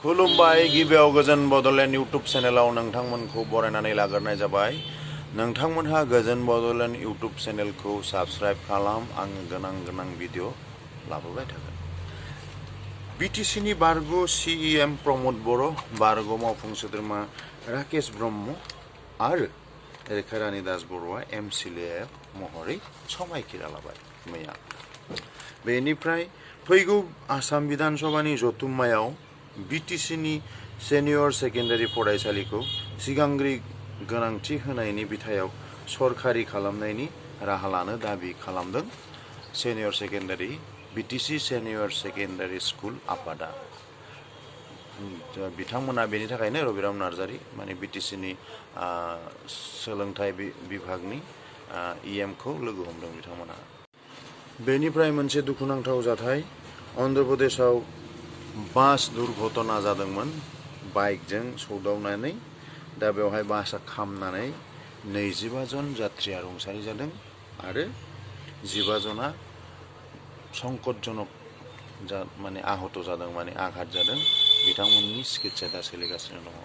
खुलुमबाय गिबियाव गोजोन बड'लेण्ड इउटुब चेनेलाव नोंथांमोनखौ बरायनानै लाग्रोनाय जाबाय। नोंथांमोनहा गोजोन बड'लेण्ड इउटुब चेनेलखौ साबस्क्राइब खालाम। आङो गोनां भिडिअ लाबोबाय थागोन। बिटिसिनि बारग' सिएम प्रमद बर', बारग' मावफुं सोद्रोमा राकेश ब्रह्म आरो रेखारानि दास बर'आ एमसिएलए महरै समायखिरा लाबाय मैया। बेनिफ्राय फैगौ आसाम बिधान सभानि जथुम्मायाव बिटिसिनि सेनियर सेकेन्डारि फरायसालिखौ सिगांग्रि गोनांथि होनायनि बिथायाव सरखारि खालामनायनि राहा लानो दाबि खालामदों बिटिसि सेनियर सेकेन्डारि स्कुल आफादा। बिथांमोना बेनि थाखायनो रबिराम नार्जारी माने बिटिसिनि सोलोंथाइ बिभागनि इएमखौ लोगो हमदों बिथांमोना। बेनिफ्राय मोनसे दुखुनांथाव जाथाय, अन्ध्र प्रदेशआव बास दुर्घटना जादोंमोन बाइकजों सौदावनानै। दा बेवहाय बासआ खामनानै 25 जन यात्रिया रुंसारि जादों आरो 15 जना संकटजनक माने आहत जादों, माने आघात जादों। बिथांमोननि चिकित्साया दा सोलिगासिनो दङ।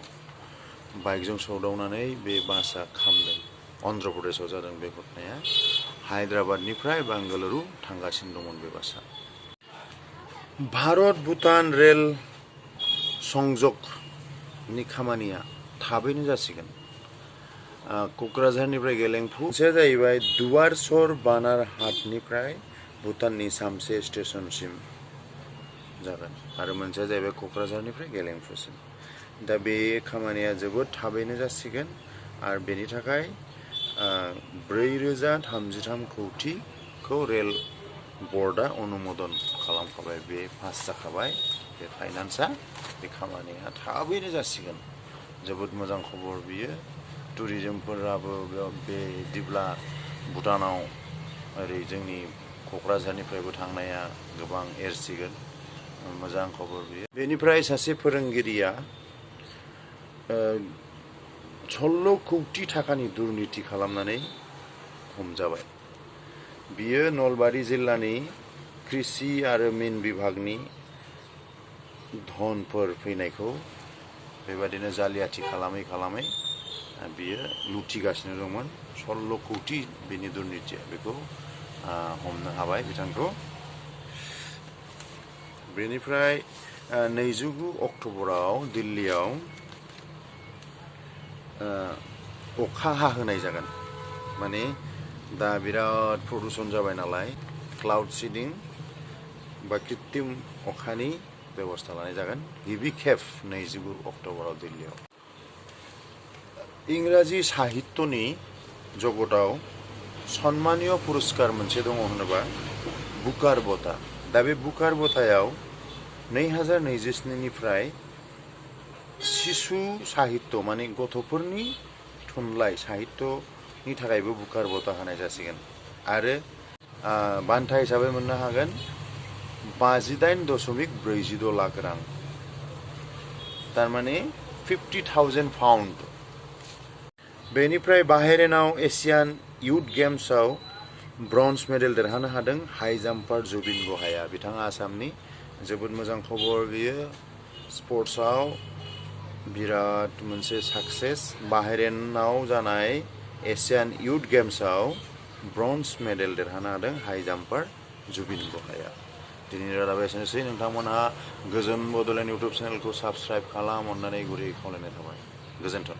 बाइकजों सौदावनानै बे बासआ खामदों। अन्ध्र प्रदेशआव जादों बे घटनाया। हायद्राबादनिफ्राय बेंगालुरु थांगासिनो दंमोन बे बासआ। भारत भुटान रेल संजगनि खामानिया थाबैनो जासिगोन। क'क्राझारनिफ्राय गेलेंफु, मोनसेया जाहैबाय दुवारसर बानारहाटनिफ्राय भुटाननि सामसे स्टेशनसिम जागोन आरो मोनसेया जाहैबाय क'क्राझारनिफ्राय गेलेंफुसिम। दा बे खामानिया जोबोद थाबैनो जासिगोन आरो बेनि थाखाय 4033 कौटिखौ रेल बर्डआ अनुमोदन खालामखाबाय। बे पास जाखाबाय बे फाइनान्सआ। बे खामानिया थाबैनो जासिगोन। जोबोद मोजां खबर बियो। टुरिजमफोराबो बे दिब्ला भुटानाव ओरै जोंनि क'क्राझारनिफ्रायबो थांनाया गोबां एरसिगोन। मोजां खबर बियो। बेनिफ्राय सासे फोरोंगिरिया 16 कौटि थाखानि दुर्निति खालामनानै हमजाबाय। बियो नलबारि जिल्लानि कृषि आरो मिन बिभागनि धनफोर फैनायखौ बेबादिनो जालियाथि खालामै बियो लुथिगासिनो दंमोन। 16 कौटि बिनि दुर्नितिया, बेखौ हमनो हाबाय बिथांखौ। बेनिफ्राय 29 अक्ट'बराव दिल्लीयाव अखा हाहोनाय जागोन। माने दा बिराद प्रदुषण जाबाय नालाय, क्लाउड सीडिं बा कृत्रिम अखानि बेबस्था लानाय जागोन गिबि खेब 29 अक्ट'बराव दिल्लीयाव। इंराजि साहित्यनि जगताव सन्मानीय पुरस्कार मोनसे दङ होनोबा बुकार बঁটা। दा बे बुकार बঁটাयाव 2027 निफ्राय शिशु साहित्य माने गथ'फोरनि थुनलाइ साहित्यनि थाखायबो बुकार बঁটা होनाय जासिगोन आरो बान्था हिसाबै मोननो हागोन 58.46 लाख रां, थारमाने 50,000 पाउन्ड। बेनिफ्राय बाहेरेनाव एशियान युथ गेम्सआव ब्रन्ज मेडेल देरहानो हादों हाइ जाम्पार जुबिन गहाया। बिथाङा आसामनि। जोबोद मोजां खबर बियो। स्पर्ट्सआव बिराद मोनसे साक्सेस। बाहेरेनाव जानाय एशियान युथ गेम्सआव ब्रन्ज मेडेल देरहानो हादों हाइ जाम्पार जुबिन गहाया। दिनैनि रादाबा एसेनोसै। नोंथांमोनहा गोजोन बड'लेण्ड इउटुब चेनेलखौ साबस्क्राइब खालाम, अननानै गुरै खावलायनाय थाबाय। गोजोन्थों।